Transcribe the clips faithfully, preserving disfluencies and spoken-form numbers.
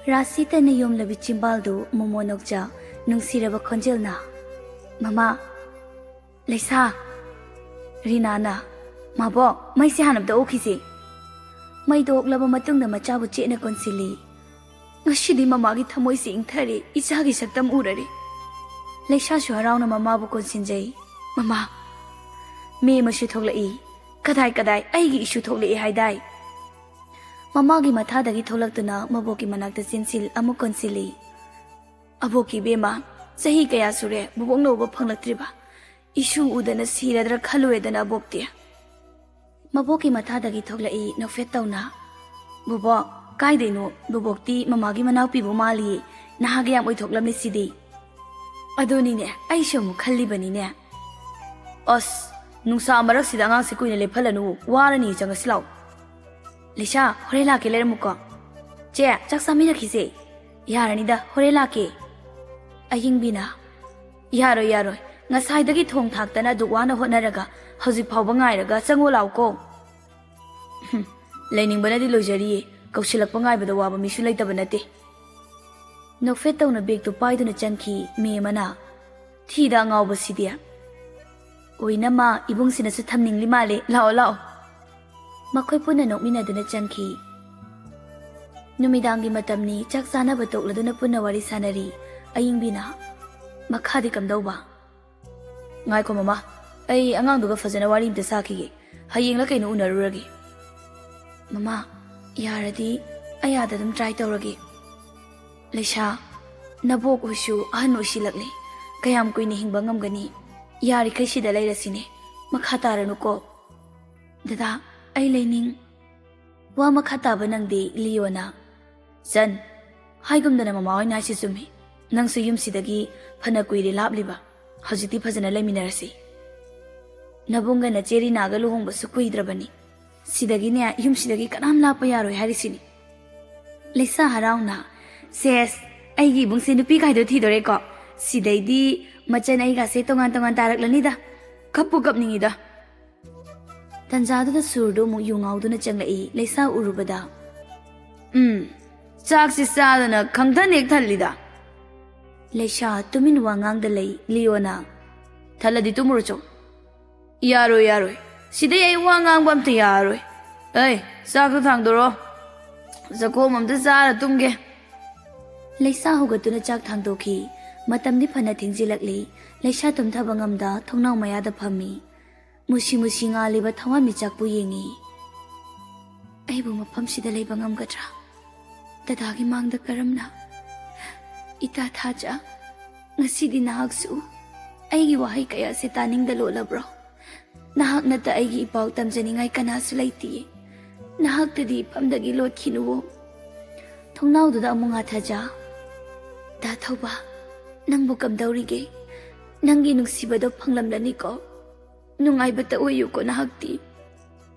ꯔꯥꯁꯤ ꯇꯅ ꯌꯣꯝꯂꯕꯤ ꯆꯤꯝꯕꯥꯜꯗꯨ ꯃꯣꯃꯣ ꯅꯣꯛꯆ ꯅꯨꯡꯁꯤꯔꯕ ꯈꯣꯟꯖꯦꯜꯅ, "ꯃꯃꯥ, ꯂꯩꯁꯥ!" ꯔꯤꯅꯥꯅ, "ꯃꯥꯕꯣꯛ, ꯃꯩꯁꯦ ꯍꯥꯟꯅ ꯑꯝꯇ ꯑꯣꯛꯈꯤꯁꯦ꯫" ꯃꯩꯗꯣ ꯑꯣꯛꯂꯕ ꯃꯇꯨꯡꯗ ꯃꯆꯥꯕꯨ ꯆꯦꯠꯅ ꯀꯣꯟꯁꯤꯜꯂꯤ꯫ ꯉꯁꯤꯗꯤ ꯃꯃꯥꯒꯤ ꯊꯃꯣꯏꯁꯦ ꯏꯪꯊꯔꯦ, ꯏꯆꯥꯒꯤ ꯁꯛꯇꯝ ꯎꯔꯔꯦ꯫ ꯂꯩꯁꯥꯁꯨ ꯍꯔꯥꯎꯅ ꯃꯃꯥꯕꯨ ꯀꯣꯟꯁꯤꯟꯖꯩ꯫ "ꯃꯃꯥ, ꯃꯦ ꯑꯃꯁꯨ ꯊꯣꯛꯂꯛꯏ꯫ ꯀꯗꯥꯏ ꯀꯗꯥꯏ, ꯑꯩꯒꯤ ꯏꯁꯨ ꯊꯣꯛꯂꯛꯑꯦ ꯍꯥꯏꯗꯥꯏ?" ꯃꯃꯥꯒꯤ ꯃꯊꯥꯗꯒꯤ ꯊꯣꯛꯂꯛꯇꯨꯅ ꯃꯕꯣꯛꯀꯤ ꯃꯅꯥꯛꯇ ꯆꯦꯟꯁꯤꯜ ꯑꯃꯨꯛ ꯀꯣꯟꯁꯤꯜꯂꯤ꯫ "ꯑꯕꯣꯛꯀꯤ ꯏꯕꯦꯝꯃ, ꯆꯍꯤ ꯀꯌꯥ ꯁꯨꯔꯦ ꯕꯣꯕꯣꯛꯅ ꯎꯕ ꯐꯪꯂꯛꯇ꯭ꯔꯤꯕ? ꯏꯁꯨ ꯎꯗꯅ ꯁꯤꯔꯗ꯭ꯔꯥ ꯈꯜꯂꯨꯔꯦꯗꯅ ꯑꯕꯣꯛꯇꯤ꯫" ꯃꯕꯣꯛꯀꯤ ꯃꯊꯥꯗꯒꯤ ꯊꯣꯛꯂꯛꯏ ꯅꯣꯛꯐꯦꯠ ꯇꯧꯅ꯫ "ꯕꯣꯕꯣꯛ, ꯀꯥꯏꯗꯩꯅꯣ? ꯕꯣꯕꯣꯛꯇꯤ ꯃꯃꯥꯒꯤ ꯃꯅꯥꯎꯄꯤꯕꯨ ꯃꯥꯜꯂꯤꯌꯦ꯫ ꯅꯍꯥꯒ ꯌꯥꯝ ꯑꯣꯏꯊꯣꯛꯂꯝꯃꯤ ꯁꯤꯗꯤ꯫" "ꯑꯗꯨꯅꯤꯅꯦ, ꯑꯩꯁꯨ ꯑꯃꯨꯛ ꯈꯜꯂꯤꯕꯅꯤꯅꯦ꯫" "ꯑꯁ, ꯅꯨꯡꯁꯥ ꯃꯔꯛꯁꯤꯗ ꯑꯉꯥꯡꯁꯦ ꯀꯨꯏꯅ ꯂꯦꯞꯍꯜꯂꯅꯨ, ꯋꯥꯔꯅꯤ, ꯆꯪꯉꯁꯤ ꯂꯥꯛꯑꯣ꯫" "ꯂꯩꯁꯥ, ꯍꯣꯔꯦꯟ ꯂꯥꯛꯀꯦ, ꯂꯩꯔꯝꯃꯨꯀꯣ꯫" "ꯆꯦ, ꯆꯥꯛ ꯆꯥꯃꯤꯟꯅꯈꯤꯁꯦ꯫" "ꯌꯥꯔꯅꯤꯗ, ꯍꯣꯔꯦꯟ ꯂꯥꯛꯀꯦ꯫" ꯑꯌꯤꯡꯕꯤꯅ, "ꯌꯥꯔꯣꯏ, ꯌꯥꯔꯣꯏ, ꯉꯁꯥꯏꯗꯒꯤ ꯊꯣꯡ ꯊꯥꯛꯇꯅ ꯑꯗꯨꯛ ꯋꯥꯅ ꯍꯣꯠꯅꯔꯒ ꯍꯧꯖꯤꯛ ꯐꯥꯎꯕ ꯉꯥꯏꯔꯒ ꯆꯪꯉꯣ ꯂꯥꯛꯑꯣꯀꯣ꯫" "ꯍꯨꯝ, ꯂꯩꯅꯤꯡꯕꯅꯗꯤ ꯂꯣꯏꯖꯔꯤꯌꯦ, ꯀꯧꯁꯤꯜꯂꯛꯄ ꯉꯥꯏꯕꯗ ꯋꯥꯕ ꯃꯤꯁꯨ ꯂꯩꯇꯕ ꯅꯠꯇꯦ꯫" ꯅꯣꯛꯐꯦꯠ ꯇꯧꯅ ꯕꯦꯒꯇꯨ ꯄꯥꯏꯗꯨꯅ ꯆꯪꯈꯤ ꯃꯦ ꯑꯃꯅ꯫ "ꯊꯤꯗ ꯑꯉꯥꯎꯕꯁꯤꯗꯤ꯫" "ꯑꯣꯏꯅꯃ ꯏꯕꯨꯡꯁꯤꯅꯁꯨ ꯊꯝꯅꯤꯡꯂꯤ ꯃꯥꯜꯂꯦ, ꯂꯥꯛꯑꯣ, ꯂꯥꯛꯑꯣ꯫" ꯃꯈꯣꯏ ꯄꯨꯟꯅ ꯅꯣꯛꯃꯤꯟꯅꯗꯨꯅ ꯆꯪꯈꯤ꯫ ꯅꯨꯃꯤꯗꯥꯡꯒꯤ ꯃꯇꯝꯅꯤ, ꯆꯥꯛ ꯆꯥꯅꯕ ꯇꯣꯛꯂꯗꯨꯅ ꯄꯨꯟꯅ ꯋꯥꯔꯤ ꯁꯥꯟꯅꯔꯤ꯫ ꯑꯌꯤꯡꯕꯤꯅ, "ꯃꯈꯥꯗꯤ ꯀꯝꯗꯧꯕ?" "ꯉꯥꯏꯈꯣ ꯃꯃꯥ, ꯑꯩ ꯑꯉꯥꯡꯗꯨꯒ ꯐꯖꯅ ꯋꯥꯔꯤ ꯑꯝꯇ ꯁꯥꯈꯤꯒꯦ꯫ ꯍꯌꯦꯡꯂ ꯀꯩꯅꯣ ꯎꯅꯔꯨꯔꯒꯦ꯫" "ꯃꯃꯥ, ꯌꯥꯔꯗꯤ ꯑꯩ ꯑꯥꯗ ꯑꯗꯨꯝ ꯇ꯭ꯔꯥꯏ ꯇꯧꯔꯒꯦ꯫" "ꯂꯩꯁꯥ, ꯅꯕꯣꯛ ꯍꯣꯏꯁꯨ ꯑꯍꯟ ꯑꯣꯏꯁꯤꯜꯂꯛꯂꯦ꯫ ꯀꯌꯥꯝ ꯀꯨꯏꯅ ꯍꯤꯡꯕ ꯉꯝꯒꯅꯤ? ꯌꯥꯔꯤꯈꯩ ꯁꯤꯗ ꯂꯩꯔꯁꯤꯅꯦ꯫ ꯃꯈꯥ ꯇꯥꯔꯅꯨꯀꯣ꯫" "ꯗꯗꯥ, ꯑꯩ ꯂꯩꯅꯤꯡ꯫" ꯋꯥ ꯃꯈꯥ ꯇꯥꯕ ꯅꯪꯗꯦ ꯂꯤꯌꯣꯅ꯫ "ꯆꯟ, ꯍꯥꯏꯒꯨꯝꯗꯅ ꯃꯃꯥ ꯍꯣꯏꯅ ꯍꯥꯏꯁꯤ ꯆꯨꯝꯃꯤ꯫ ꯅꯪꯁꯨ ꯌꯨꯝꯁꯤꯗꯒꯤ ꯐꯅ ꯀꯨꯏꯔꯦ ꯂꯥꯞꯂꯤꯕ꯫ ꯍꯧꯖꯤꯛꯇꯤ ꯐꯖꯅ ꯂꯩꯃꯤꯟꯅꯔꯁꯤ꯫ ꯅꯕꯨꯡꯒ ꯅꯆꯦ ꯔꯤꯅꯥꯒ ꯂꯨꯍꯣꯡꯕꯁꯨ ꯀꯨꯏꯗ꯭ꯔꯕꯅꯤ꯫ ꯁꯤꯗꯒꯤꯅꯦ, ꯌꯨꯝꯁꯤꯗꯒꯤ ꯀꯅꯥꯝ ꯂꯥꯞꯄ ꯌꯥꯔꯣꯏ ꯍꯥꯏꯔꯤꯁꯤꯅꯤ꯫" ꯂꯩꯁꯥ ꯍꯔꯥꯎꯅ, "ꯁꯦꯁ, ꯑꯩꯒꯤ ꯏꯕꯨꯡꯁꯦ ꯅꯨꯄꯤ ꯈꯥꯏꯗꯣ ꯊꯤꯗꯣꯔꯦꯀꯣ꯫ ꯁꯤꯗꯩꯗꯤ ꯃꯆꯟ ꯑꯩꯒꯥꯁꯦ ꯇꯣꯉꯥꯟ ꯇꯣꯉꯥꯟ ꯇꯥꯔꯛꯂꯅꯤꯗ꯫ ꯀꯞꯄꯨ ꯀꯞꯅꯤꯡꯉꯤꯗ꯫" ꯇꯟꯖꯥꯗꯨꯗ ꯁꯨꯔꯗꯨ ꯑꯃꯨꯛ ꯌꯨ ꯉꯥꯎꯗꯨꯅ ꯆꯪꯂꯛꯏ꯫ ꯂꯩꯁꯥ ꯎꯔꯨꯕꯗ, "ꯎꯝ, ꯆꯥꯛꯁꯤ ꯆꯥꯗꯅ ꯈꯪꯊꯟ ꯍꯦꯛ ꯊꯜꯂꯤꯗ꯫ ꯂꯩꯁꯥ ꯇꯨꯃꯤꯟ ꯋꯥ ꯉꯥꯡꯗ ꯂꯩ ꯂꯤꯌꯣꯅ꯫ "ꯊꯜꯂꯗꯤ ꯇꯨꯝꯃꯨꯔꯣ ꯆꯣ꯫" "ꯌꯥꯔꯣꯏ, ꯌꯥꯔꯣꯏ꯫ ꯁꯤꯗꯩ ꯑꯩ ꯋꯥ ꯉꯥꯡꯕ ꯑꯝꯇ ꯌꯥꯔꯣꯏ꯫ ꯑꯩ, ꯆꯥꯛꯇꯣ ꯊꯥꯡꯗꯣꯔꯣ꯫ ꯆꯥꯛꯈꯣꯝ ꯑꯝꯇ ꯆꯥꯔ ꯇꯨꯝꯒꯦ꯫" ꯂꯩꯁꯥ ꯍꯧꯒꯠꯇꯨꯅ ꯆꯥꯛ ꯊꯥꯡꯗꯣꯛꯈꯤ꯫ ꯃꯇꯝꯗꯤ ꯐꯅ ꯊꯦꯡꯖꯤꯜꯂꯛꯂꯤ꯫ ꯂꯩꯁꯥ ꯇꯨꯝꯊꯕ ꯉꯝꯗ ꯊꯣꯡꯅꯥꯎ ꯃꯌꯥꯗ ꯐꯝꯃꯤ꯫ ꯃꯨꯁꯤ ꯃꯨꯁꯤ ꯉꯥꯜꯂꯤꯕ ꯊꯋꯥꯟꯃꯤꯆꯥꯛꯄꯨ ꯌꯦꯡꯉꯤ꯫ "ꯑꯩꯕꯨ ꯃꯐꯝꯁꯤꯗ ꯂꯩꯕ ꯉꯝꯒꯗ꯭ꯔꯥ? ꯗꯗꯥꯒꯤ ꯃꯥꯡꯗ ꯀꯔꯝꯅ? ꯏꯇꯥ ꯊꯥꯖ, ꯉꯁꯤꯗꯤ ꯅꯍꯥꯛꯁꯨ ꯑꯩꯒꯤ ꯋꯥꯍꯩ ꯀꯌꯥꯁꯦ ꯇꯥꯅꯤꯡꯗ ꯂꯣꯠꯂꯕ꯭ꯔꯣ? ꯅꯍꯥꯛ ꯅꯠꯇ ꯑꯩꯒꯤ ꯏꯄꯥꯎ ꯇꯝꯖꯅꯤꯡꯉꯥꯏ ꯀꯅꯥꯁꯨ ꯂꯩꯇꯤꯌꯦ꯫ ꯅꯍꯥꯛꯇꯗꯤ ꯏꯐꯝꯗꯒꯤ ꯂꯣꯠꯈꯤꯅꯨꯋꯣ꯫" ꯊꯣꯡꯅꯥꯎꯗꯨꯗ ꯑꯃꯨꯛ ꯉꯥꯊꯖ꯫ "ꯗꯥ ꯊꯧꯕ, ꯅꯪꯕꯨ ꯀꯝꯗꯧꯔꯤꯒꯦ? ꯅꯪꯒꯤ ꯅꯨꯡꯁꯤꯕꯗꯣ ꯐꯪꯂꯝꯂꯅꯤꯀꯣ꯫ ꯅꯨꯡꯉꯥꯏꯕꯇ ꯑꯣꯏꯌꯨꯀꯣ ꯅꯍꯥꯛꯇꯤ꯫"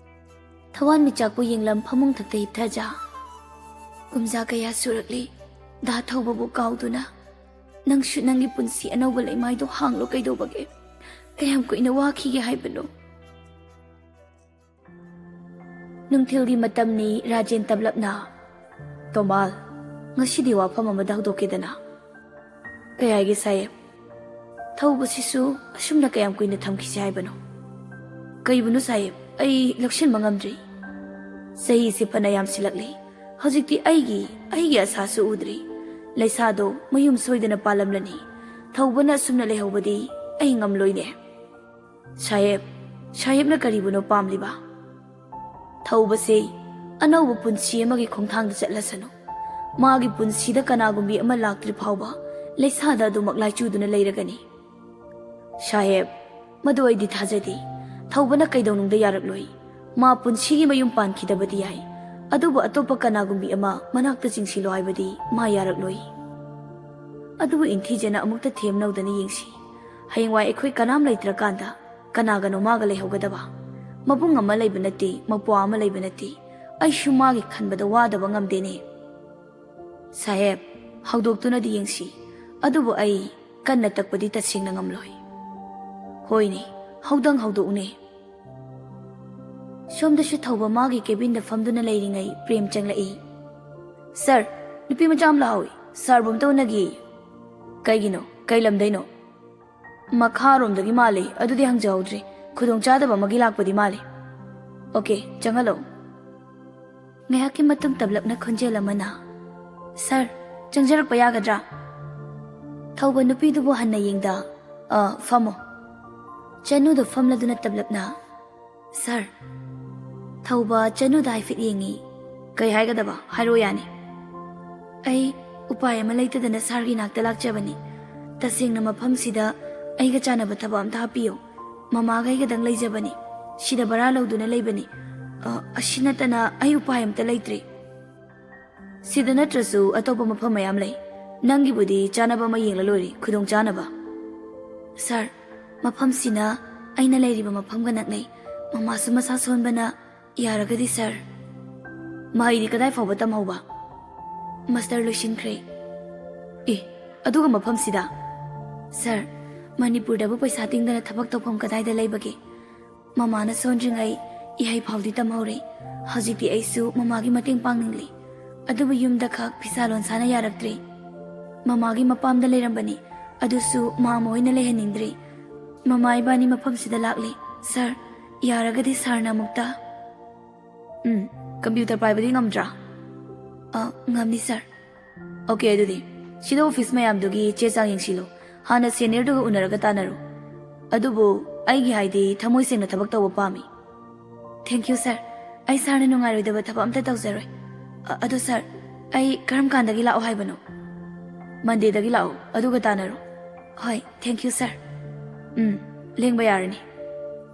ꯊꯋꯥꯟꯃꯤꯆꯥꯛꯄꯨ ꯌꯦꯡꯂꯝ ꯐꯃꯨꯡ ꯊꯛꯇ ꯍꯤꯞꯊꯖ꯫ "ꯀꯨꯝꯖꯥ ꯀꯌꯥ ꯁꯨꯔꯛꯂꯤ ꯗꯥ ꯊꯧꯕꯕꯨ ꯀꯥꯎꯗꯨꯅ꯫ ꯅꯪꯁꯨ ꯅꯪꯒꯤ ꯄꯨꯟꯁꯤ ꯑꯅꯧꯕ ꯂꯩꯃꯥꯏꯗꯣ ꯍꯥꯡꯂꯣ ꯀꯩꯗꯧꯕꯒꯦ? ꯀꯌꯥꯝ ꯀꯨꯏꯅ ꯋꯥꯈꯤꯒꯦ ꯍꯥꯏꯕꯅꯣ?" ꯅꯨꯡꯊꯤꯜꯒꯤ ꯃꯇꯝꯅꯤ꯫ ꯔꯥꯖꯦꯟ ꯇꯞꯂꯞꯅ, "ꯇꯣꯃꯥꯜ, ꯉꯁꯤꯗꯤ ꯋꯥꯐꯝ ꯑꯃꯗ ꯍꯧꯗꯣꯛꯀꯦꯗꯅ꯫" "ꯀꯩ ꯍꯥꯏꯒꯦ ꯁꯥꯍꯦꯕ?" "ꯊꯧꯕꯁꯤꯁꯨ ꯑꯁꯨꯝꯅ ꯀꯌꯥꯝ ꯀꯨꯏꯅ ꯊꯝꯈꯤꯁꯤ ꯍꯥꯏꯕꯅꯣ?" "ꯀꯩꯕꯨꯅꯣ ꯁꯥꯍꯦꯕ, ꯑꯩ ꯂꯧꯁꯤꯟꯕ ꯉꯝꯗ꯭ꯔꯤ꯫ ꯆꯍꯤꯁꯦ ꯐꯅ ꯌꯥꯝꯁꯤꯜꯂꯛꯂꯤ꯫ ꯍꯧꯖꯤꯛꯇꯤ ꯑꯩꯒꯤ, ꯑꯩꯒꯤ ꯑꯁꯥꯁꯨ ꯎꯗ꯭ꯔꯤ꯫ ꯂꯩꯁꯥꯗꯣ ꯃꯌꯨꯝ ꯁꯣꯏꯗꯅ ꯄꯥꯜꯂꯝꯂꯅꯤ꯫ ꯊꯧꯕꯅ ꯑꯁꯨꯝꯅ ꯂꯩꯍꯧꯕꯗꯤ ꯑꯩ ꯉꯝꯂꯣꯏꯅꯦ꯫" "ꯁꯥꯍꯦꯕ, ꯁꯥꯍꯦꯕꯅ ꯀꯔꯤꯕꯨꯅꯣ ꯄꯥꯝꯂꯤꯕ?" "ꯊꯧꯕꯁꯦ ꯑꯅꯧꯕ ꯄꯨꯟꯁꯤ ꯑꯃꯒꯤ ꯈꯣꯡꯊꯥꯡꯗ ꯆꯠꯂꯁꯅꯨ꯫ ꯃꯥꯒꯤ ꯄꯨꯟꯁꯤꯗ ꯀꯅꯥꯒꯨꯝꯕꯤ ꯑꯃ ꯂꯥꯛꯇ꯭ꯔꯤ ꯐꯥꯎꯕ ꯂꯩꯁꯥꯗ ꯑꯗꯨꯃꯛ ꯂꯥꯏꯆꯨꯗꯨꯅ ꯂꯩꯔꯒꯅꯤ꯫" "ꯁꯥꯍꯦꯕ, ꯃꯗꯨ ꯑꯩꯗꯤ ꯊꯥꯖꯗꯦ꯫ ꯊꯧꯕꯅ ꯀꯩꯗꯧꯅꯨꯡꯗ ꯌꯥꯔꯛꯂꯣꯏ꯫ ꯃꯥ ꯄꯨꯟꯁꯤꯒꯤ ꯃꯌꯨꯝ ꯄꯥꯟꯈꯤꯗꯕꯗꯤ ꯌꯥꯏ, ꯑꯗꯨꯕꯨ ꯑꯇꯣꯞꯄ ꯀꯅꯥꯒꯨꯝꯕꯤ ꯑꯃ ꯃꯅꯥꯛꯇ ꯆꯤꯡꯁꯤꯜꯂꯣ ꯍꯥꯏꯕꯗꯤ ꯃꯥ ꯌꯥꯔꯛꯂꯣꯏ꯫ ꯑꯗꯨꯕꯨ ꯏꯟꯊꯤꯖꯅ ꯑꯃꯨꯛꯇ ꯊꯦꯝꯅꯧꯗꯅ ꯌꯦꯡꯁꯤ꯫ ꯍꯌꯦꯡꯋꯥꯏ ꯑꯩꯈꯣꯏ ꯀꯅꯥꯝ ꯂꯩꯇ꯭ꯔꯀꯥꯟꯗ ꯀꯅꯥꯒꯅꯣ ꯃꯥꯒ ꯂꯩꯍꯧꯒꯗꯕ? ꯃꯕꯨꯡ ꯑꯃ ꯂꯩꯕ ꯅꯠꯇꯦ, ꯃꯄ꯭ꯋꯥ ꯑꯃ ꯂꯩꯕ ꯅꯠꯇꯦ꯫ ꯑꯩꯁꯨ ꯃꯥꯒꯤ ꯈꯟꯕꯗ ꯋꯥꯗꯕ ꯉꯝꯗꯦꯅꯦ꯫" "ꯁꯥꯍꯦꯕ, ꯍꯧꯗꯣꯛꯇꯨꯅꯗꯤ ꯌꯦꯡꯁꯤ, ꯑꯗꯨꯕꯨ ꯑꯩ ꯀꯟꯅ ꯇꯛꯄꯗꯤ ꯇꯁꯦꯡꯅ ꯉꯝꯂꯣꯏ꯫" "ꯍꯣꯏꯅꯦ, ꯍꯧꯗꯪ ꯍꯧꯗꯣꯛꯎꯅꯦ꯫" ꯁꯣꯝꯗꯁꯨ ꯊꯧꯕ ꯃꯥꯒꯤ ꯀꯦꯕꯤꯟꯗ ꯐꯝꯗꯨꯅ ꯂꯩꯔꯤꯉꯩ ꯄ꯭ꯔꯦꯝ ꯆꯪꯂꯛꯏ꯫ "ꯁꯥꯔ, ꯅꯨꯄꯤ ꯃꯆꯥ ꯑꯃ ꯂꯥꯛꯍꯧꯏ, ꯁꯥꯔꯕꯨ ꯑꯝꯇ ꯎꯅꯒꯦꯌꯦ꯫" "ꯀꯩꯒꯤꯅꯣ? ꯀꯩ ꯂꯝꯗꯩꯅꯣ?" "ꯃꯈꯥꯔꯣꯝꯗꯒꯤ ꯃꯥꯜꯂꯦ, ꯑꯗꯨꯗꯤ ꯍꯪꯖꯍꯧꯗ꯭ꯔꯦ꯫ ꯈꯨꯗꯣꯡꯆꯥꯗꯕ ꯑꯃꯒꯤ ꯂꯥꯛꯄꯗꯤ ꯃꯥꯜꯂꯦ꯫" "ꯑꯣꯀꯦ, ꯆꯪꯍꯜꯂꯛꯑꯣ꯫" ꯉꯥꯏꯍꯥꯛꯀꯤ ꯃꯇꯨꯡ ꯇꯞꯂꯞꯅ ꯈꯣꯟꯖꯦꯜ ꯑꯃꯅ, "ꯁꯥꯔ, ꯆꯪꯖꯔꯛꯄ ꯌꯥꯒꯗ꯭ꯔꯥ?" ꯊꯧꯕ ꯅꯨꯄꯤꯗꯨꯕꯨ ꯍꯟꯅ ꯌꯦꯡꯗ, "ꯑ, ꯐꯝꯃꯣ꯫" ꯆꯅꯨꯗꯣ ꯐꯝꯂꯗꯨꯅ ꯇꯞꯂꯞꯅ, "ꯁꯥꯔ꯫" ꯊꯧꯕ ꯆꯅꯨꯗ ꯍꯥꯏꯐꯦꯠ ꯌꯦꯡꯉꯤ꯫ "ꯀꯩ ꯍꯥꯏꯒꯗꯕ? ꯍꯥꯏꯔꯛꯑꯣ ꯌꯥꯅꯤ꯫" "ꯑꯩ ꯎꯄꯥꯏ ꯑꯃ ꯂꯩꯇꯗꯅ ꯁꯥꯔꯒꯤ ꯅꯥꯛꯇ ꯂꯥꯛꯆꯕꯅꯤ꯫ ꯇꯁꯦꯡꯅ ꯃꯐꯝꯁꯤꯗ ꯑꯩꯒ ꯆꯥꯟꯅꯕ ꯊꯕꯛ ꯑꯝꯇ ꯍꯥꯞꯄꯤꯌꯨ꯫ ꯃꯃꯥꯒ ꯑꯩꯒꯗꯪ ꯂꯩꯖꯕꯅꯤ꯫ ꯁꯤꯗ ꯚꯔꯥ ꯂꯧꯗꯨꯅ ꯂꯩꯕꯅꯤ꯫ ꯑ, ꯑꯁꯤ ꯅꯠꯇꯅ ꯑꯩ ꯎꯄꯥꯏ ꯑꯝꯇ ꯂꯩꯇ꯭ꯔꯦ꯫" "ꯁꯤꯗ ꯅꯠꯇ꯭ꯔꯁꯨ ꯑꯇꯣꯞꯄ ꯃꯐꯝ ꯃꯌꯥꯝ ꯂꯩ꯫ ꯅꯪꯒꯤꯕꯨꯗꯤ ꯆꯥꯅꯕ ꯑꯃ ꯌꯦꯡꯂ ꯂꯣꯏꯔꯦ, ꯈꯨꯗꯣꯡ ꯆꯥꯅꯕ꯫" "ꯁꯥꯔ, ꯃꯐꯝꯁꯤꯅ ꯑꯩꯅ ꯂꯩꯔꯤꯕ ꯃꯐꯝꯒ ꯅꯛꯅꯩ꯫ ꯃꯃꯥꯁꯨ ꯃꯁꯥ ꯁꯣꯟꯕꯅ, ꯌꯥꯔꯒꯗꯤ ꯁꯥꯔ꯫" "ꯃꯍꯩꯗꯤ ꯀꯗꯥꯏ ꯐꯥꯎꯕ ꯇꯝꯍꯧꯕ?" "ꯃꯥꯁꯇꯔ ꯂꯣꯏꯁꯤꯟꯈ꯭ꯔꯦ꯫" "ꯑꯦ, ꯑꯗꯨꯒ ꯃꯐꯝꯁꯤꯗ?" "ꯁꯥꯔ, ꯃꯅꯤꯄꯨꯔꯗꯕꯨ ꯄꯩꯁꯥ ꯇꯤꯡꯗꯅ ꯊꯕꯛ ꯇꯧꯐꯝ ꯀꯗꯥꯏꯗ ꯂꯩꯕꯒꯦ? ꯃꯃꯥꯅ ꯁꯣꯟꯗ꯭ꯔꯤꯉꯩ ꯏꯍꯩ ꯐꯥꯎꯗꯤ ꯇꯝꯍꯧꯔꯦ꯫ ꯍꯧꯖꯤꯛꯇꯤ ꯑꯩꯁꯨ ꯃꯃꯥꯒꯤ ꯃꯇꯦꯡ ꯄꯥꯡꯅꯤꯡꯂꯤ꯫ ꯑꯗꯨꯕꯨ ꯌꯨꯝꯗ ꯈꯛ ꯐꯤꯁꯥ ꯂꯣꯟꯁꯥꯅ ꯌꯥꯔꯛꯇ꯭ꯔꯦ꯫ ꯃꯃꯥꯒꯤ ꯃꯄꯥꯝꯗ ꯂꯩꯔꯝꯕꯅꯤ, ꯑꯗꯨꯁꯨ ꯃꯥ ꯃꯈꯣꯏꯅ ꯂꯩꯍꯟꯅꯤꯡꯗ꯭ꯔꯦ꯫ ꯃꯃꯥ ꯏꯕꯥꯅꯤ ꯃꯐꯝꯁꯤꯗ ꯂꯥꯛꯂꯤ꯫ ꯁꯥꯔ, ꯌꯥꯔꯒꯗꯤ ꯁꯥꯔꯅ ꯑꯃꯨꯛꯇ..." "ꯎꯝ, ꯀꯝꯄ꯭ꯌꯨꯇꯔ ꯄꯥꯏꯕꯗꯤ ꯉꯝꯗ꯭ꯔꯥ?" "ꯑ, ꯉꯝꯅꯤ ꯁꯥꯔ꯫" "ꯑꯣꯀꯦ, ꯑꯗꯨꯗꯤ ꯁꯤꯗ ꯑꯣꯐꯤꯁ ꯃꯌꯥꯝꯗꯨꯒꯤ ꯆꯦ ꯆꯥꯡ ꯌꯦꯡꯁꯤꯜꯂꯨ꯫ ꯍꯥꯟꯅ ꯁꯦꯅꯤꯌꯔꯗꯨꯒ ꯎꯅꯔꯒ ꯇꯥꯟꯅꯔꯨ꯫ ꯑꯗꯨꯕꯨ ꯑꯩꯒꯤ ꯍꯥꯏꯗꯤ ꯊꯃꯣꯏ ꯁꯦꯡꯅ ꯊꯕꯛ ꯇꯧꯕ ꯄꯥꯝꯃꯤ꯫" "ꯊꯦꯡꯀ꯭ꯌꯨ ꯁꯥꯔ꯫ ꯑꯩ ꯁꯥꯔꯅ ꯅꯨꯡꯉꯥꯏꯔꯣꯏꯗꯕ ꯊꯕꯛ ꯑꯝꯇ ꯇꯧꯖꯔꯣꯏ꯫ ꯑ, ꯑꯗꯣ ꯁꯥꯔ, ꯑꯩ ꯀꯔꯝ ꯀꯥꯟꯗꯒꯤ ꯂꯥꯛꯑꯣ ꯍꯥꯏꯕꯅꯣ?" "ꯃꯟꯗꯦꯗꯒꯤ ꯂꯥꯛꯑꯣ, ꯑꯗꯨꯒ ꯇꯥꯟꯅꯔꯣ꯫" "ꯍꯣꯏ, ꯊꯦꯡꯀ꯭ꯌꯨ ꯁꯥꯔ꯫" "ꯎꯝ, ꯂꯦꯡꯕ ꯌꯥꯔꯅꯤ꯫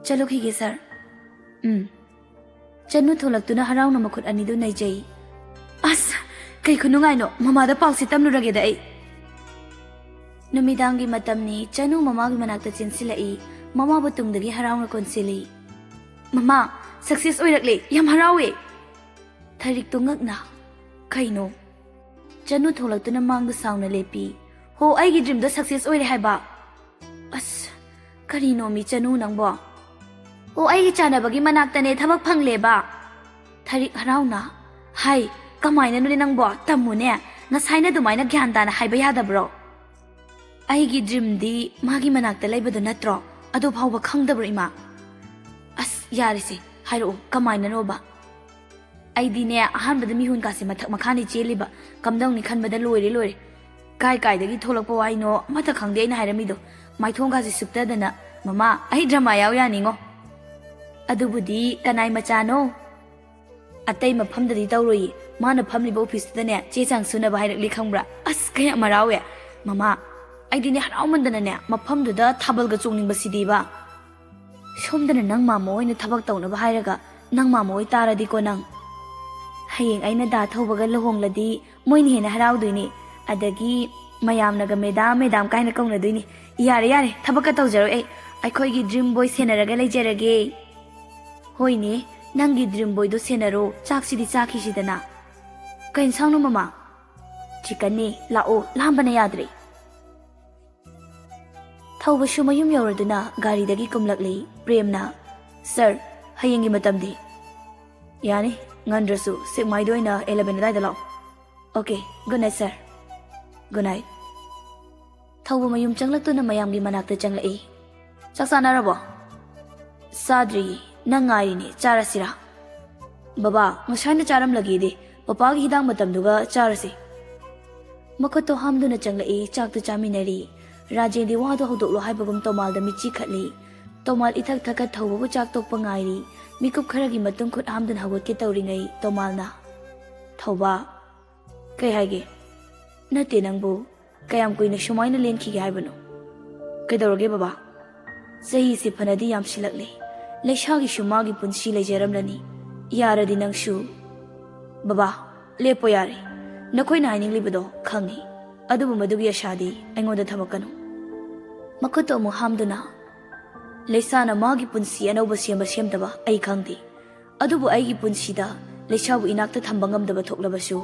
ꯆꯠꯂꯨꯈꯤꯒꯦ ꯁꯥꯔ꯫" "ꯎꯝ꯫" ꯆꯅꯨ ꯊꯣꯛꯂꯛꯇꯨꯅ ꯍꯔꯥꯎꯅ ꯃꯈꯨꯠ ꯑꯅꯤꯗꯨ ꯅꯩꯖꯩ꯫ "ꯑꯁ, ꯀꯩ ꯈꯨꯅꯨꯡꯉꯥꯏꯅꯣ! ꯃꯃꯥꯗ ꯄꯥꯎꯁꯦ ꯇꯝꯂꯨꯔꯒꯦꯗ ꯑꯩ꯫" ꯅꯨꯃꯤꯗꯥꯡꯒꯤ ꯃꯇꯝꯅꯤ꯫ ꯆꯅꯨ ꯃꯃꯥꯒꯤ ꯃꯅꯥꯛꯇ ꯆꯦꯟꯁꯤꯜꯂꯛꯏ꯫ ꯃꯃꯥꯕꯨ ꯇꯨꯡꯗꯒꯤ ꯍꯔꯥꯎꯅ ꯀꯣꯟꯁꯤꯜꯂꯤ꯫ "ꯃꯃꯥ, ꯁꯛꯁꯦꯁ ꯑꯣꯏꯔꯛꯂꯦ! ꯌꯥꯝ ꯍꯔꯥꯎꯋꯦ!" ꯊꯔꯤꯛꯇꯣ ꯉꯛꯅ, "ꯀꯩꯅꯣ?" ꯆꯅꯨ ꯊꯣꯛꯂꯛꯇꯨꯅ ꯃꯥꯡꯗ ꯁꯥꯎꯅ ꯂꯦꯞꯄꯤ꯫ "ꯍꯣ, ꯑꯩꯒꯤ ꯗ꯭ꯔꯤꯝꯗꯣ ꯁꯛꯁꯦꯁ ꯑꯣꯏꯔꯦ ꯍꯥꯏꯕ!" "ꯑꯁ, ꯀꯔꯤꯅꯣꯃꯤ ꯆꯅꯨ ꯅꯪꯕꯣ?" "ꯑꯣ, ꯑꯩꯒꯤ ꯆꯥꯟꯅꯕꯒꯤ ꯃꯅꯥꯛꯇꯅꯦ ꯊꯕꯛ ꯐꯪꯂꯦꯕ꯫" ꯊꯔꯤꯛ ꯍꯔꯥꯎꯅ, "ꯍꯥꯏ, ꯀꯃꯥꯏꯅꯅꯣꯅꯦ ꯅꯪꯕꯣ? ꯇꯝꯃꯨꯅꯦ꯫ ꯉꯁꯥꯏꯅ ꯑꯗꯨꯃꯥꯏꯅ ꯒ꯭ꯌꯥꯟ ꯇꯥꯅ ꯍꯥꯏꯕ ꯌꯥꯗꯕ꯭ꯔꯣ? ꯑꯩꯒꯤ ꯗ꯭ꯔꯤꯝꯗꯤ ꯃꯥꯒꯤ ꯃꯅꯥꯛꯇ ꯂꯩꯕꯗꯣ ꯅꯠꯇ꯭ꯔꯣ? ꯑꯗꯨ ꯐꯥꯎꯕ ꯈꯪꯗꯕ꯭ꯔꯣ, ꯏꯃꯥ? ꯑꯁ, ꯌꯥꯔꯦꯁꯦ, ꯍꯥꯏꯔꯛꯑꯣ, ꯀꯃꯥꯏꯅꯅꯣꯕ? ꯑꯩꯗꯤꯅꯦ, ꯑꯍꯥꯟꯕꯗ ꯃꯤꯍꯨꯟ ꯀꯥꯁꯦ ꯃꯊꯛ ꯃꯈꯥꯅꯤ ꯆꯦꯜꯂꯤꯕ꯫ ꯀꯝꯗꯧꯅꯤ ꯈꯟꯕꯗ ꯂꯣꯏꯔꯦ, ꯂꯣꯏꯔꯦ꯫ ꯀꯥꯏ ꯀꯥꯏꯗꯒꯤ ꯊꯣꯛꯂꯛꯄ ꯋꯥꯍꯩꯅꯣ ꯑꯃꯠꯇ ꯈꯪꯗꯦ ꯑꯩꯅ ꯍꯥꯏꯔꯝꯃꯤꯗꯣ꯫ ꯃꯥꯏꯊꯣꯡꯒꯥꯁꯦ ꯁꯨꯞꯇꯗꯅ꯫ ꯃꯃꯥ, ꯑꯩ ꯗ꯭ꯔꯃꯥ ꯌꯥꯎ ꯌꯥꯅꯤꯉꯣ꯫ ꯑꯗꯨꯕꯨꯗꯤ ꯀꯅꯥꯏ ꯃꯆꯥꯅꯣ? ꯑꯇꯩ ꯃꯐꯝꯗꯗꯤ ꯇꯧꯔꯣꯏꯌꯦ꯫ ꯃꯥꯅ ꯐꯝꯂꯤꯕ ꯑꯣꯐꯤꯁꯇꯨꯗꯅꯦ ꯆꯦ ꯆꯥꯡ ꯁꯨꯅꯕ ꯍꯥꯏꯔꯛꯂꯤ ꯈꯪꯕ꯭ꯔꯥ? ꯑꯁ, ꯀꯌꯥꯝ ꯍꯔꯥꯎꯋꯦ꯫ ꯃꯃꯥ, ꯑꯩꯗꯤꯅꯦ ꯍꯔꯥꯎꯃꯟꯗꯅꯅꯦ ꯃꯐꯝꯗꯨꯗ ꯊꯥꯕꯜꯒ ꯆꯣꯡꯅꯤꯡꯕꯁꯤꯗꯤꯕ꯫ ꯁꯣꯝꯗꯅ ꯅꯪ ꯃꯥꯃꯣ ꯍꯣꯏꯅ ꯊꯕꯛ ꯇꯧꯅꯕ ꯍꯥꯏꯔꯒ ꯅꯪ ꯃꯥꯃꯣ ꯍꯣꯏ ꯇꯥꯔꯗꯤꯀꯣ ꯅꯪ꯫ ꯍꯌꯦꯡ ꯑꯩꯅ ꯗꯥ ꯊꯧꯕꯒ ꯂꯨꯍꯣꯡꯂꯗꯤ ꯃꯣꯏꯅ ꯍꯦꯟꯅ ꯍꯔꯥꯎꯗꯣꯏꯅꯤ꯫ ꯑꯗꯒꯤ ꯃꯌꯥꯝꯅꯒ ꯃꯦꯗꯥꯝ, ꯃꯦꯗꯥꯝ ꯀꯥꯏꯅ ꯀꯧꯅꯗꯣꯏꯅꯤ꯫ ꯌꯥꯔꯦ, ꯌꯥꯔꯦ, ꯊꯕꯛꯀ ꯇꯧꯖꯔꯣꯏ ꯑꯩ꯫ ꯑꯩꯈꯣꯏꯒꯤ ꯗ꯭ꯔꯤꯝ ꯕꯣꯏ ꯁꯦꯟꯅꯔꯒ ꯂꯩꯖꯔꯒꯦ꯫ ꯍꯣꯏꯅꯦ, ꯅꯪꯒꯤ ꯗ꯭ꯔꯤꯝ ꯕꯣꯏꯗꯣ ꯁꯦꯟꯅꯔꯣ꯫ ꯆꯥꯛꯁꯤꯗꯤ ꯆꯥꯈꯤꯁꯤꯗꯅ꯫ ꯀꯩ ꯏꯟꯁꯥꯡꯅꯣ, ꯃꯃꯥ? ꯆꯤꯀꯟꯅꯦ꯫ ꯂꯥꯛꯑꯣ, ꯂꯥꯝꯕꯅ ꯌꯥꯗ꯭ꯔꯦ꯫ ꯊꯧꯕꯁꯨ ꯃꯌꯨꯝ ꯌꯧꯔꯗꯨꯅ ꯒꯥꯔꯤꯗꯒꯤ ꯀꯨꯝꯂꯛꯂꯤ꯫ ꯄ꯭ꯔꯦꯝꯅ, "ꯁꯔ, ꯍꯌꯦꯡꯒꯤ ꯃꯇꯝꯗꯤ?" "ꯌꯥꯅꯤ, ꯉꯟꯗ꯭ꯔꯁꯨ ꯁꯦꯛꯃꯥꯏꯗ ꯑꯣꯏꯅ eleven ꯑꯗꯥꯏꯗ ꯂꯥꯛꯑꯣ꯫" "Okay, good night, sir." "Good night." ꯊꯧꯕ ꯃꯌꯨꯝ ꯆꯪꯂꯛꯇꯨꯅ ꯃꯌꯥꯝꯒꯤ ꯃꯅꯥꯛꯇ ꯆꯪꯂꯛꯏ꯫ "ꯆꯥꯛ ꯆꯥꯅꯔꯕꯣ?" "ꯆꯥꯗ꯭ꯔꯤꯌꯦ, ꯅꯪ ꯉꯥꯏꯔꯤꯅꯦ, ꯆꯥꯔꯁꯤꯔꯥ?" "ꯕꯕꯥ, ꯉꯁꯥꯏꯅ ꯆꯥꯔꯝꯂꯒꯦꯗꯤ, ꯄꯄꯥꯒꯤ ꯍꯤꯗꯥꯛ ꯃꯇꯝꯗꯨꯒ ꯆꯥꯔꯁꯤ꯫" ꯃꯈꯨꯠꯇꯣ ꯍꯥꯝꯗꯨꯅ ꯆꯪꯂꯛꯏ, ꯆꯥꯛꯇꯨ ꯆꯥꯃꯤꯟꯅꯔꯤ꯫ ꯔꯥꯖꯦꯟꯗꯤ ꯋꯥꯗꯨ ꯍꯧꯗꯣꯛꯂꯣ ꯍꯥꯏꯕꯒꯨꯝ ꯇꯣꯃꯥꯜꯗ ꯃꯤꯠꯆꯤ ꯈꯠꯂꯤ꯫ ꯇꯣꯃꯥꯜ ꯏꯊꯛ ꯊꯛꯀꯠ ꯊꯧꯕꯕꯨ ꯆꯥꯛ ꯇꯣꯛꯄ ꯉꯥꯏꯔꯤ꯫ ꯃꯤꯀꯨꯞ ꯈꯔꯒꯤ ꯃꯇꯨꯡ ꯈꯨꯠ ꯍꯥꯝꯗꯨꯅ ꯍꯧꯒꯠꯀꯦ ꯇꯧꯔꯤꯉꯩ ꯇꯣꯃꯥꯜꯅ, "ꯊꯧꯕ꯫" "ꯀꯩ ꯍꯥꯏꯒꯦ?" "ꯅꯠꯇꯦ ꯅꯪꯕꯨ, ꯀꯌꯥꯝ ꯀꯨꯏꯅ ꯁꯨꯃꯥꯏꯅ ꯂꯦꯟꯈꯤꯒꯦ ꯍꯥꯏꯕꯅꯣ?" "ꯀꯩꯗꯧꯔꯒꯦ ꯕꯕꯥ?" "ꯆꯍꯤꯁꯦ ꯐꯅꯗꯤ ꯌꯥꯝꯁꯤꯜꯂꯛꯂꯦ꯫ ꯂꯩꯁꯥꯒꯤꯁꯨ ꯃꯥꯒꯤ ꯄꯨꯟꯁꯤ ꯂꯩꯖꯔꯝꯂꯅꯤ꯫ ꯌꯥꯔꯗꯤ ꯅꯪꯁꯨ꯫" "ꯕꯕꯥ, ꯂꯦꯞꯄꯣ ꯌꯥꯔꯦ꯫ ꯅꯈꯣꯏꯅ ꯍꯥꯏꯅꯤꯡꯂꯤꯕꯗꯣ ꯈꯪꯉꯤ, ꯑꯗꯨꯕꯨ ꯃꯗꯨꯒꯤ ꯑꯁꯥꯗꯤ ꯑꯩꯉꯣꯟꯗ ꯊꯝꯃꯛꯀꯅꯨ꯫" ꯃꯈꯨꯠꯇꯣ ꯑꯃꯨꯛ ꯍꯥꯝꯗꯨꯅ, "ꯂꯩꯁꯥꯅ ꯃꯥꯒꯤ ꯄꯨꯟꯁꯤ ꯑꯅꯧꯕ ꯁꯦꯝꯕ ꯁꯦꯝꯗꯕ ꯑꯩ ꯈꯪꯗꯦ꯫ ꯑꯗꯨꯕꯨ ꯑꯩꯒꯤ ꯄꯨꯟꯁꯤꯗ ꯂꯩꯁꯥꯕꯨ ꯏꯅꯥꯛꯇ ꯊꯝꯕ ꯉꯝꯗꯕ ꯊꯣꯛꯂꯕꯁꯨ,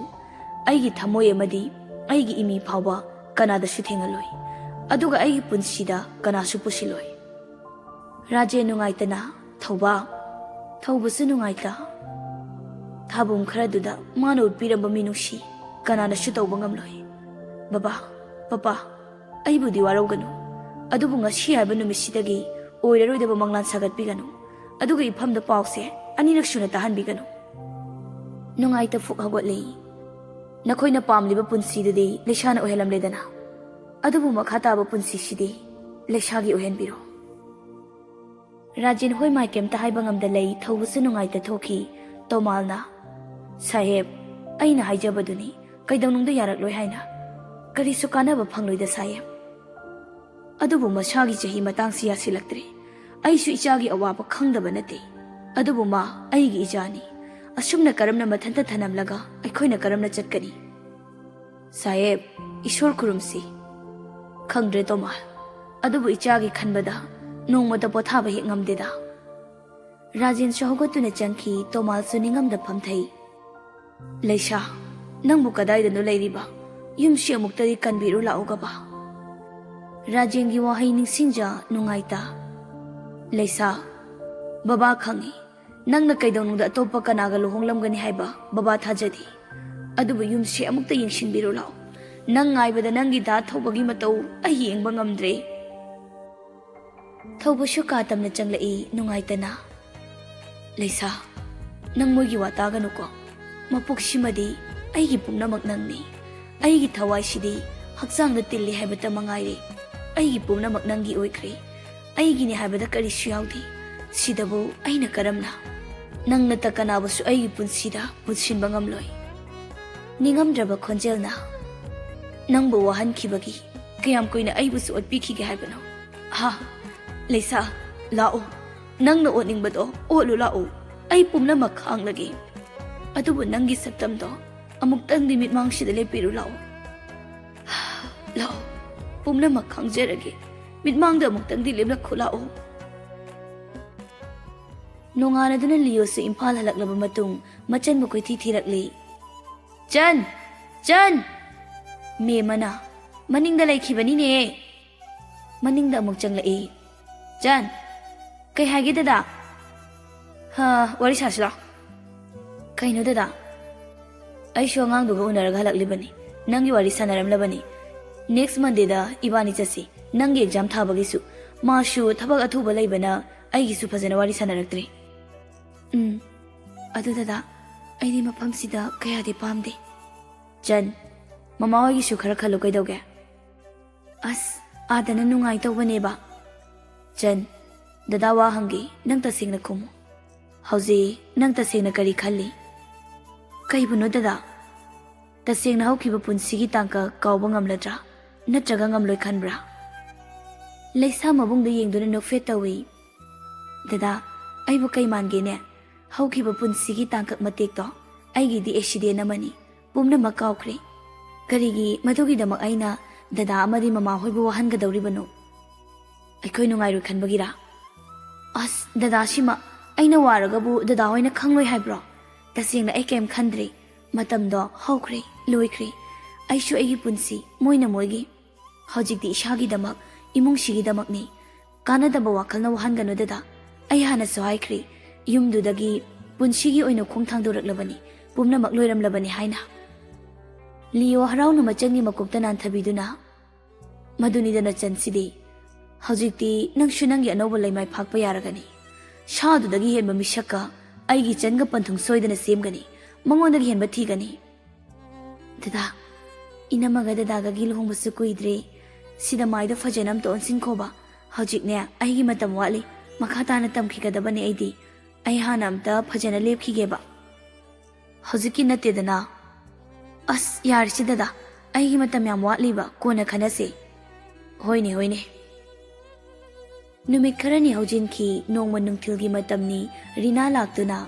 ꯑꯩꯒꯤ ꯊꯃꯣꯏ ꯑꯃꯗꯤ ꯑꯩꯒꯤ ꯏꯃꯤ ꯐꯥꯎꯕ ꯀꯅꯥꯗꯁꯨ ꯊꯦꯡꯍꯜꯂꯣꯏ꯫ ꯑꯗꯨꯒ ꯑꯩꯒꯤ ꯄꯨꯟꯁꯤꯗ ꯀꯅꯥꯁꯨ ꯄꯨꯁꯤꯜꯂꯣꯏ꯫" ꯔꯥꯖꯦ ꯅꯨꯡꯉꯥꯏꯇꯅ, "ꯊꯧꯕ꯫" ꯊꯧꯕꯁꯨ ꯅꯨꯡꯉꯥꯏꯇ, ꯊꯥꯕꯨꯝ ꯈꯔꯗꯨꯗ ꯃꯥꯅ ꯎꯠꯄꯤꯔꯝꯕ ꯃꯤꯅꯨꯡꯁꯤ ꯀꯅꯥꯅꯁꯨ ꯇꯧꯕ ꯉꯝꯂꯣꯏ꯫ "ꯕꯕꯥ, ꯄꯄꯥ, ꯑꯩꯕꯨꯗꯤ ꯋꯥꯔꯧꯒꯅꯨ, ꯑꯗꯨꯕꯨ ꯉꯁꯤ ꯍꯥꯏꯕ ꯅꯨꯃꯤꯠꯁꯤꯗꯒꯤ ꯑꯣꯏꯔꯔꯣꯏꯗꯕ ꯃꯪꯂꯥꯟ ꯁꯥꯒꯠꯄꯤꯒꯅꯨ, ꯑꯗꯨꯒ ꯏꯐꯝꯗ ꯄꯥꯎꯁꯦ ꯑꯅꯤꯔꯛ ꯁꯨꯅ ꯇꯥꯍꯟꯕꯤꯒꯅꯨ꯫" ꯅꯨꯡꯉꯥꯏꯇ ꯐꯨꯛ ꯍꯧꯒꯠꯂꯤ꯫ "ꯅꯈꯣꯏꯅ ꯄꯥꯝꯂꯤꯕ ꯄꯨꯟꯁꯤꯗꯨꯗꯤ ꯂꯩꯁꯥꯅ ꯑꯣꯏꯍꯜꯂꯝꯂꯦꯗꯅ, ꯑꯗꯨꯕꯨ ꯃꯈꯥ ꯇꯥꯕ ꯄꯨꯟꯁꯤꯁꯤꯗꯤ ꯂꯩꯁꯥꯒꯤ ꯑꯣꯏꯍꯟꯕꯤꯔꯣ꯫" ꯔꯥꯖꯦꯟ ꯍꯣꯏ ꯃꯥꯏ ꯀꯩꯝꯇ ꯍꯥꯏꯕ ꯉꯝꯗ ꯂꯩ꯫ ꯊꯧꯕꯁꯨ ꯅꯨꯡꯉꯥꯏꯇ ꯊꯣꯛꯈꯤ꯫ ꯇꯣꯃꯥꯜꯅ, "ꯁꯥꯍꯦꯕ, ꯑꯩꯅ ꯍꯥꯏꯖꯕꯗꯨꯅꯤ, ꯀꯩꯗꯧꯅꯨꯡꯗ ꯌꯥꯔꯛꯂꯣꯏ ꯍꯥꯏꯅ꯫ ꯀꯔꯤꯁꯨ ꯀꯥꯟꯅꯕ ꯐꯪꯂꯣꯏꯗ, ꯁꯥꯍꯦꯕ꯫ ꯑꯗꯨꯕꯨ ꯃꯁꯥꯒꯤ ꯆꯍꯤ ꯃꯇꯥꯡꯁꯤ ꯌꯥꯁꯤꯜꯂꯛꯇ꯭ꯔꯦ꯫ ꯑꯩꯁꯨ ꯏꯆꯥꯒꯤ ꯑꯋꯥꯕ ꯈꯪꯗꯕ ꯅꯠꯇꯦ, ꯑꯗꯨꯕꯨ ꯃꯥ ꯑꯩꯒꯤ ꯏꯆꯥꯅꯤ꯫ ꯑꯁꯨꯝꯅ ꯀꯔꯝꯅ ꯃꯊꯟꯇ ꯊꯅꯝꯂꯒ ꯑꯩꯈꯣꯏꯅ ꯀꯔꯝꯅ ꯆꯠꯀꯅꯤ? ꯁꯥꯍꯦꯕ, ꯏꯁꯣꯔ ꯈꯨꯔꯨꯝꯁꯤ꯫" "ꯈꯪꯗ꯭ꯔꯦ ꯇꯣꯃꯥꯜ, ꯑꯗꯨꯕꯨ ꯏꯆꯥꯒꯤ ꯈꯟꯕꯗ ꯅꯣꯡꯃꯇ ꯄꯣꯊꯥꯕ ꯍꯦꯛ ꯉꯝꯗꯦꯗ꯫" ꯔꯥꯖꯦꯟꯁꯨ ꯍꯧꯒꯠꯇꯨꯅ ꯆꯪꯈꯤ꯫ ꯇꯣꯃꯥꯜꯁꯨ ꯅꯤꯡꯉꯝꯗ ꯐꯝꯊꯩ꯫ "ꯂꯩꯁꯥ, ꯅꯪꯕꯨ ꯀꯗꯥꯏꯗꯅꯣ ꯂꯩꯔꯤꯕ? ꯌꯨꯝꯁꯤ ꯑꯃꯨꯛꯇꯗꯤ ꯀꯟꯕꯤꯔꯨ ꯂꯥꯛꯎ, ꯕꯕꯥ꯫" ꯔꯥꯖꯦꯟꯒꯤ ꯋꯥꯍꯩ ꯅꯤꯡꯁꯤꯡꯖ ꯅꯨꯡꯉꯥꯏꯇ꯫ "ꯂꯩꯁꯥ, ꯕꯕꯥ ꯈꯪꯏ, ꯅꯪꯅ ꯀꯩꯗꯧꯅꯨꯡꯗ ꯑꯇꯣꯞꯄ ꯀꯅꯥꯒ ꯂꯨꯍꯣꯡꯂꯝꯒꯅꯤ ꯍꯥꯏꯕ ꯕꯕꯥ ꯊꯥꯖꯗꯦ꯫ ꯑꯗꯨꯕꯨ ꯌꯨꯝꯁꯤ ꯑꯃꯨꯛꯇ ꯌꯦꯡꯁꯤꯟꯕꯤꯔꯨ ꯂꯥꯛꯎ꯫ ꯅꯪ ꯉꯥꯏꯕꯗ ꯅꯪꯒꯤ ꯗꯥ ꯊꯧꯕꯒꯤ ꯃꯇꯧ ꯑꯩ ꯌꯦꯡꯕ ꯉꯝꯗ꯭ꯔꯦ꯫" ꯊꯧꯕꯁꯨ ꯀꯥ ꯇꯝꯅ ꯆꯪꯂꯛꯏ ꯅꯨꯡꯉꯥꯏꯇꯅ꯫ "ꯂꯩꯁꯥ, ꯅꯪ ꯃꯣꯏꯒꯤ ꯋꯥ ꯇꯥꯒꯅꯨꯀꯣ꯫ ꯃꯄꯨꯛꯁꯤꯃꯗꯤ ꯑꯩꯒꯤ ꯄꯨꯝꯅꯃꯛ ꯅꯪꯅꯤ꯫ ꯑꯩꯒꯤ ꯊꯋꯥꯏꯁꯤꯗꯤ ꯍꯛꯆꯥꯡꯗ ꯇꯤꯜꯂꯤ ꯍꯥꯏꯕꯇ ꯃꯉꯥꯏꯔꯦ꯫ ꯑꯩꯒꯤ ꯄꯨꯝꯅꯃꯛ ꯅꯪꯒꯤ ꯑꯣꯏꯈ꯭ꯔꯦ꯫ ꯑꯩꯒꯤꯅꯤ ꯍꯥꯏꯕꯗ ꯀꯔꯤꯁꯨ ꯌꯥꯎꯗꯦ꯫ ꯁꯤꯗꯕꯨ ꯑꯩꯅ ꯀꯔꯝꯅ? ꯅꯪ ꯅꯠꯇ ꯀꯅꯥꯕꯨꯁꯨ ꯑꯩꯒꯤ ꯄꯨꯟꯁꯤꯗ ꯄꯨꯟꯁꯤꯟꯕ ꯉꯝꯂꯣꯏ꯫" ꯅꯤꯡꯉꯝꯗ꯭ꯔꯕ ꯈꯣꯟꯖꯦꯜꯅ, "ꯅꯪꯕꯨ ꯋꯥꯍꯟꯈꯤꯕꯒꯤ ꯀꯌꯥꯝ ꯀꯨꯏꯅ ꯑꯩꯕꯨꯁꯨ ꯑꯣꯠꯄꯤꯈꯤꯒꯦ ꯍꯥꯏꯕꯅꯣ? ꯍꯥ? ꯂꯩꯁꯥ, ꯂꯥꯛꯑꯣ꯫ ꯅꯪꯅ ꯑꯣꯠꯅꯤꯡꯕꯗꯣ ꯑꯣꯠꯂꯨ ꯂꯥꯛꯑꯣ꯫ ꯑꯩ ꯄꯨꯝꯅꯃꯛ ꯈꯥꯡꯂꯒꯦ꯫ ꯑꯗꯨꯕꯨ ꯅꯪꯒꯤ ꯁꯛꯇꯝꯗꯣ ꯑꯃꯨꯛꯇꯪꯗꯤ ꯃꯤꯠꯃꯥꯡꯁꯤꯗ ꯂꯦꯞꯄꯤꯔꯨ ꯂꯥꯛꯑꯣ꯫ ꯂꯥꯛꯑꯣ, ꯄꯨꯝꯅꯃꯛ ꯈꯪꯖꯔꯒꯦ꯫ ꯃꯤꯠꯃꯥꯡꯗ ꯑꯃꯨꯛꯇꯪꯗꯤ ꯂꯦꯞꯂꯛꯈꯣ ꯂꯥꯛꯑꯣ꯫" ꯅꯣꯡꯉꯥꯟꯅꯗꯨꯅ ꯂꯤꯌꯣꯁꯨ ꯏꯝꯐꯥꯜ ꯍꯜꯂꯛꯂꯕ ꯃꯇꯨꯡ ꯃꯆꯟꯕꯨ ꯀꯣꯏꯊꯤ ꯊꯤꯔꯛꯂꯤ꯫ "ꯆꯟ! ꯆꯟ!" ꯃꯦꯝꯃꯅ, "ꯃꯅꯤꯡꯗ ꯂꯩꯈꯤꯕꯅꯤꯅꯦ꯫" ꯃꯅꯤꯡꯗ ꯑꯃꯨꯛ ꯆꯪꯂꯛꯏ꯫ "ꯆꯟ, ꯀꯩ ꯍꯥꯏꯒꯦ ꯗꯗꯥ?" "ꯍꯥ, ꯋꯥꯔꯤ ꯁꯥꯁꯤꯔꯣ?" ꯀꯩꯅꯣ ꯗꯗꯥ? ꯑꯩꯁꯨ ꯑꯉꯥꯡꯗꯨꯒ ꯎꯅꯔꯒ ꯍꯜꯂꯛꯂꯤꯕꯅꯤ꯫ ꯅꯪꯒꯤ ꯋꯥꯔꯤ ꯁꯥꯟꯅꯔꯝꯂꯕꯅꯤ꯫ Next Monday ꯗ ꯏꯕꯥꯅꯤ ꯆꯠꯁꯤ꯫ ꯅꯪꯒꯤ exam ꯊꯥꯕꯒꯤꯁꯨ꯫ ꯃꯥꯁꯨ ꯊꯕꯛ ꯑꯊꯨꯕ ꯂꯩꯕꯅ ꯑꯩꯒꯤꯁꯨ ꯐꯖꯅ ꯋꯥꯔꯤ ꯁꯥꯟꯅꯔꯛꯇ꯭ꯔꯤ꯫ ꯎꯝ, ꯑꯗꯨ ꯗꯗꯥ, ꯑꯩꯗꯤ ꯃꯐꯝꯁꯤꯗ ꯀꯌꯥꯗꯤ ꯄꯥꯝꯗꯦ꯫ ꯆꯟ, ꯃꯃꯥ ꯍꯣꯏꯒꯤꯁꯨ ꯈꯔ ꯈꯜꯂꯨ ꯀꯩꯗꯧꯒꯦ? ꯑꯁ, ꯑꯥꯗꯅ ꯅꯨꯡꯉꯥꯏꯇꯧꯕꯅꯦꯕ꯫ ꯆꯟ, ꯗꯗꯥ ꯋꯥ ꯍꯪꯒꯦ, ꯅꯪ ꯇꯁꯦꯡꯅ ꯈꯨꯝꯃꯨ꯫ ꯍꯧꯖꯤꯛ ꯅꯪ ꯇꯁꯦꯡꯅ ꯀꯔꯤ ꯈꯜꯂꯤ? ꯀꯩꯕꯨꯅꯣ ꯗꯗꯥ? ꯇꯁꯦꯡꯅ ꯍꯧꯈꯤꯕ ꯄꯨꯟꯁꯤꯒꯤ ꯇꯥꯡꯀꯛ ꯀꯥꯎꯕ ꯉꯝꯂꯗ꯭ꯔꯥ? ꯅꯠꯇ꯭ꯔꯒ ꯉꯝꯂꯣꯏ ꯈꯟꯕ꯭ꯔꯥ? ꯂꯩꯁꯥ ꯃꯕꯨꯡꯗ ꯌꯦꯡꯗꯨꯅ ꯅꯣꯛꯐꯦꯠ ꯇꯧꯏ꯫ ꯗꯗꯥ, ꯑꯩꯕꯨ ꯀꯩ ꯃꯥꯟꯒꯦꯅꯦ? ꯍꯧꯈꯤꯕ ꯄꯨꯟꯁꯤꯒꯤ ꯇꯥꯡꯀꯛ ꯃꯇꯦꯛꯇꯣ ꯑꯩꯒꯤꯗꯤ accident ꯑꯃꯅꯤ꯫ ꯄꯨꯝꯅꯃꯛ ꯀꯥꯎꯈ꯭ꯔꯦ꯫ ꯀꯔꯤꯒꯤ ꯃꯗꯨꯒꯤꯗꯃꯛ ꯑꯩꯅ ꯗꯗꯥ ꯑꯃꯗꯤ ꯃꯃꯥ ꯍꯣꯏꯕꯨ ꯋꯥꯍꯟꯒꯗꯧꯔꯤꯕꯅꯣ? ꯑꯩꯈꯣꯏ ꯅꯨꯡꯉꯥꯏꯔꯣꯏ ꯈꯟꯕꯒꯤꯔꯥ? ꯑꯁ, ꯗꯗꯥ ꯁꯤꯃ ꯑꯩꯅ ꯋꯥꯔꯒꯕꯨ ꯗꯗꯥ ꯍꯣꯏꯅ ꯈꯪꯂꯣꯏ ꯍꯥꯏꯕ꯭ꯔꯣ? ꯇꯁꯦꯡꯅ ꯑꯩ ꯀꯩꯝ ꯈꯟꯗ꯭ꯔꯦ꯫ ꯃꯇꯝꯗꯣ ꯍꯧꯈ꯭ꯔꯦ, ꯂꯣꯏꯈ꯭ꯔꯦ꯫ ꯑꯩꯁꯨ ꯑꯩꯒꯤ ꯄꯨꯟꯁꯤ, ꯃꯣꯏꯅ ꯃꯣꯏꯒꯤ꯫ ꯍꯧꯖꯤꯛꯇꯤ ꯏꯁꯥꯒꯤꯗꯃꯛ, ꯏꯃꯨꯡꯁꯤꯒꯤꯗꯃꯛꯅꯤ꯫ ꯀꯥꯟꯅꯗꯕ ꯋꯥꯈꯜꯅ ꯋꯥꯍꯟꯒꯅꯨ ꯗꯗꯥ꯫ ꯑꯩ ꯍꯥꯟꯅꯁꯨ ꯍꯥꯏꯈ꯭ꯔꯦ, ꯌꯨꯝꯗꯨꯗꯒꯤ ꯄꯨꯟꯁꯤꯒꯤ ꯑꯣꯏꯅ ꯈꯣꯡ ꯊꯥꯡꯗꯣꯔꯛꯂꯕꯅꯤ, ꯄꯨꯝꯅꯃꯛ ꯂꯣꯏꯔꯝꯂꯕꯅꯤ ꯍꯥꯏꯅ꯫ ꯂꯤꯌꯣ ꯍꯔꯥꯎꯅ ꯃꯆꯟꯒꯤ ꯃꯀꯣꯛꯇ ꯅꯥꯟꯊꯕꯤꯗꯨꯅ, "ꯃꯗꯨꯅꯤꯗꯅ ꯆꯟꯁꯤꯗꯤ꯫ ꯍꯧꯖꯤꯛꯇꯤ ꯅꯪꯁꯨ ꯅꯪꯒꯤ ꯑꯅꯧꯕ ꯂꯩꯃꯥꯏ ꯐꯥꯛꯄ ꯌꯥꯔꯒꯅꯤ꯫ ꯁꯥꯗꯨꯗꯒꯤ ꯍꯦꯟꯕ ꯃꯤꯁꯛꯀ ꯑꯩꯒꯤ ꯆꯟꯒ ꯄꯟꯊꯨꯡ ꯁꯣꯏꯗꯅ ꯁꯦꯝꯒꯅꯤ꯫ ꯃꯉꯣꯟꯗꯒꯤ ꯍꯦꯟꯕ ꯊꯤꯒꯅꯤ꯫" ꯗꯗꯥ, ꯏꯅꯝꯃꯒ ꯗꯗꯥꯒꯒꯤ ꯂꯨꯍꯣꯡꯕꯁꯨ ꯀꯨꯏꯗ꯭ꯔꯦ꯫ ꯁꯤꯗ ꯃꯥꯏꯗꯣ ꯐꯖꯅ ꯑꯝꯇ ꯑꯣꯟꯁꯤꯟꯈꯣꯕ꯫ ꯍꯧꯖꯤꯛꯅꯦ, ꯑꯩꯒꯤ ꯃꯇꯝ ꯋꯥꯠꯂꯤ꯫ ꯃꯈꯥ ꯇꯥꯅ ꯇꯝꯈꯤꯒꯗꯕꯅꯦ ꯑꯩꯗꯤ꯫ ꯑꯩ ꯍꯥꯟꯅ ꯑꯝꯇ ꯐꯖꯅ ꯂꯦꯞꯈꯤꯒꯦꯕ꯫ ꯍꯧꯖꯤꯛꯀꯤ ꯅꯠꯇꯦꯗꯅ꯫ ꯑꯁ, ꯌꯥꯔꯦꯁꯦ ꯗꯗꯥ, ꯑꯩꯒꯤ ꯃꯇꯝ ꯌꯥꯝ ꯋꯥꯠꯂꯤꯕ, ꯀꯣꯟꯅ ꯈꯟꯅꯁꯦ꯫ ꯍꯣꯏꯅꯦ, ꯍꯣꯏꯅꯦ꯫ ꯅꯨꯃꯤꯠ ꯈꯔꯅꯤ ꯍꯧꯖꯤꯟꯈꯤ꯫ ꯅꯣꯡꯃ ꯅꯨꯡꯊꯤꯜꯒꯤ ꯃꯇꯝꯅꯤ꯫ ꯔꯤꯅꯥ ꯂꯥꯛꯇꯨꯅ,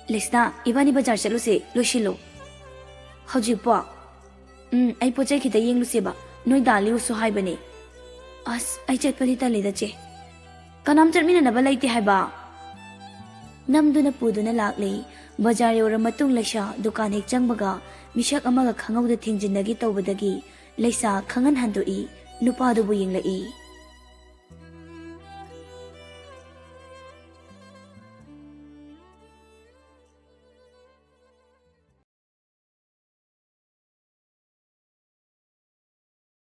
"ꯂꯩꯁꯅꯥ, ꯏꯕꯥꯅꯤ ꯕꯖꯥꯔ ꯆꯠꯂꯨꯁꯦ, ꯂꯣꯏꯁꯤꯜꯂꯨ꯫" "ꯍꯧꯖꯤꯛꯄꯣ?" "ꯎꯝ, ꯑꯩ ꯄꯣꯠ ꯆꯩ ꯈꯤꯇ ꯌꯦꯡꯂꯨꯁꯦꯕ꯫ ꯅꯣꯏ ꯗꯥ ꯂꯤꯌꯨꯁꯨ ꯍꯥꯏꯕꯅꯦ꯫" "ꯑꯁ, ꯑꯩ ꯆꯠꯄꯗꯤ ꯇꯜꯂꯤꯗ, ꯆꯦ꯫" "ꯀꯅꯥꯝ ꯆꯠꯃꯤꯟꯅꯅꯕ ꯂꯩꯇꯦ ꯍꯥꯏꯕ꯫" ꯅꯝꯗꯨꯅ ꯄꯨꯗꯨꯅ ꯂꯥꯛꯂꯦ꯫ ꯕꯖꯥꯔ ꯌꯧꯔ ꯃꯇꯨꯡ ꯂꯩꯁꯥ ꯗꯨꯀꯥꯟ ꯍꯦꯛ ꯆꯪꯕꯒ ꯃꯤꯁꯛ ꯑꯃꯒ ꯈꯪꯍꯧꯗ ꯊꯦꯡꯖꯤꯟꯅꯒꯦ ꯇꯧꯕꯗꯒꯤ ꯂꯩꯁꯥ ꯈꯪꯍꯟ ꯍꯟꯗꯣꯛꯏ꯫ ꯅꯨꯄꯥꯗꯨꯕꯨ ꯌꯦꯡꯂꯛꯏ꯫